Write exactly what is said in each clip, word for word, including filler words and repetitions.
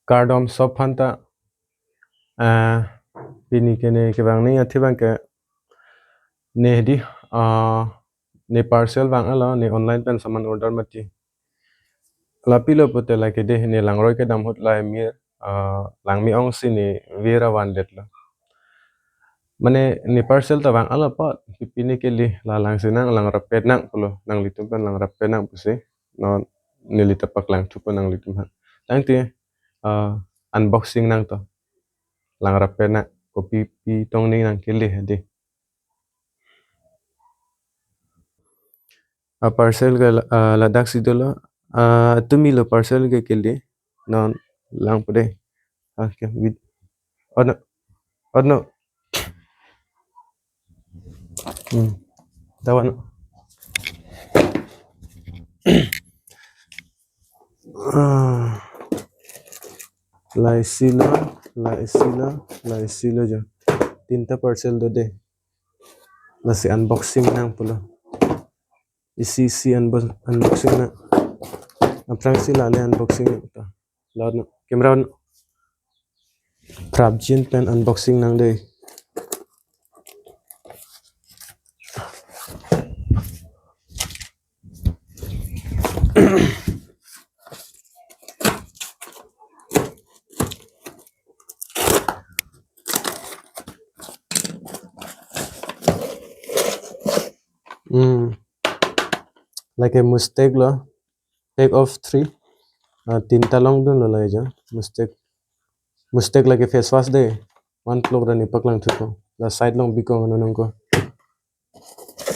Kardom sophan ta, ah, pini ke ne kevang ni athi abang ke ne di, ah, ne parcel vang alo, ne online pen saman order mati. Lapilo pute lake de, ne langroi kedam ahut la emir, ah, langme ong si ne vira van detlo. Mane ne parcel ta vang alo apot, pi pini kele, la lang sinang, lang rapet nang pulo, nanglitum pen lang rapet nang pusi. Non neli ta paklang thupo nanglitum aphan. Tangte, ah, unboxing nangto. Lang rapet nang, kopi pi tong ning nang kele hadi. A parcel ke la-, ah, ladak si dolo. Ah, tumi lo parcel ke kele. Non lang po de. Ah, ke wait. Oh no. Oh no. Hmm. Tawan. Ah. La isi lo, la isi lo, la isi lo jo. Tinta parcel do de. Lasi unboxing nang pulo. Isi isi unbox-, unboxing nang. Aphrangsi la le unboxing nang ta. Laut no, camera on. Prapjin pen unboxing nang de. Hmm. Lake Mustek lo. Pack of three. Ah, tinta longdunlo lake jo. Mustek. Mustek lake face wash de. One plok ra ne paklang thupo. La side along bikong ano nangko.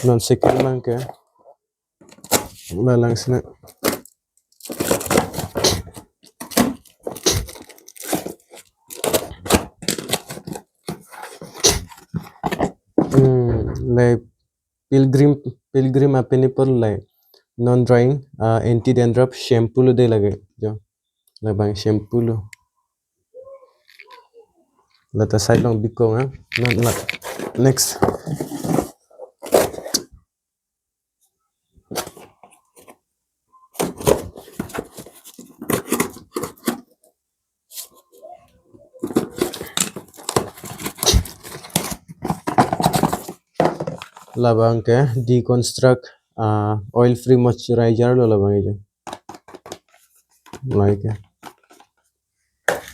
Non second abang ke. La lang sina. Hmm, le Pilgrim, Pilgrim apini apor le non drying, ah, anti dandruff shampoo lo de lake jo. Labang shampoo lo. La ta side along bikong, ah. Non la. Next. Labang ke Deconstruct, ah, oil free moisturizer lo labang ke jo. Lake.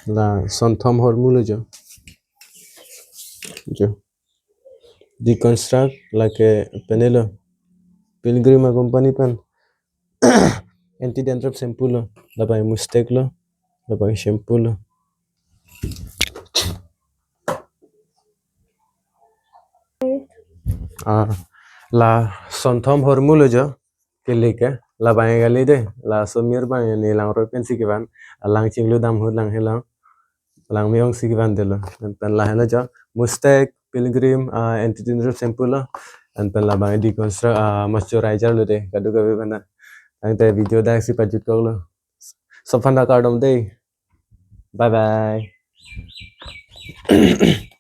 La sonthom hormu lo jo. Jo. Deconstruct lake pine lo. Pilgrim a company pen. Anti dandruff shampoo lo. Labang Mustek lo. Labang shampoo lo. Ah, la sonthom hormu lo jo. Kele ke, labang kali de, laso emir abang ne langroi pensi kevan, lang chinglu dam ahut lang helo, langme ong si kevan detlo. Anpen lahelo jo, Mustek, Pilgrim, ah, anti dandruff shampoo lo, anpen labang Deconstruct, ah, moisturizer lo de, kadokave aphan ta. Tangte video dak si pajut koklo. Sophan ta kardom de. Bye bye.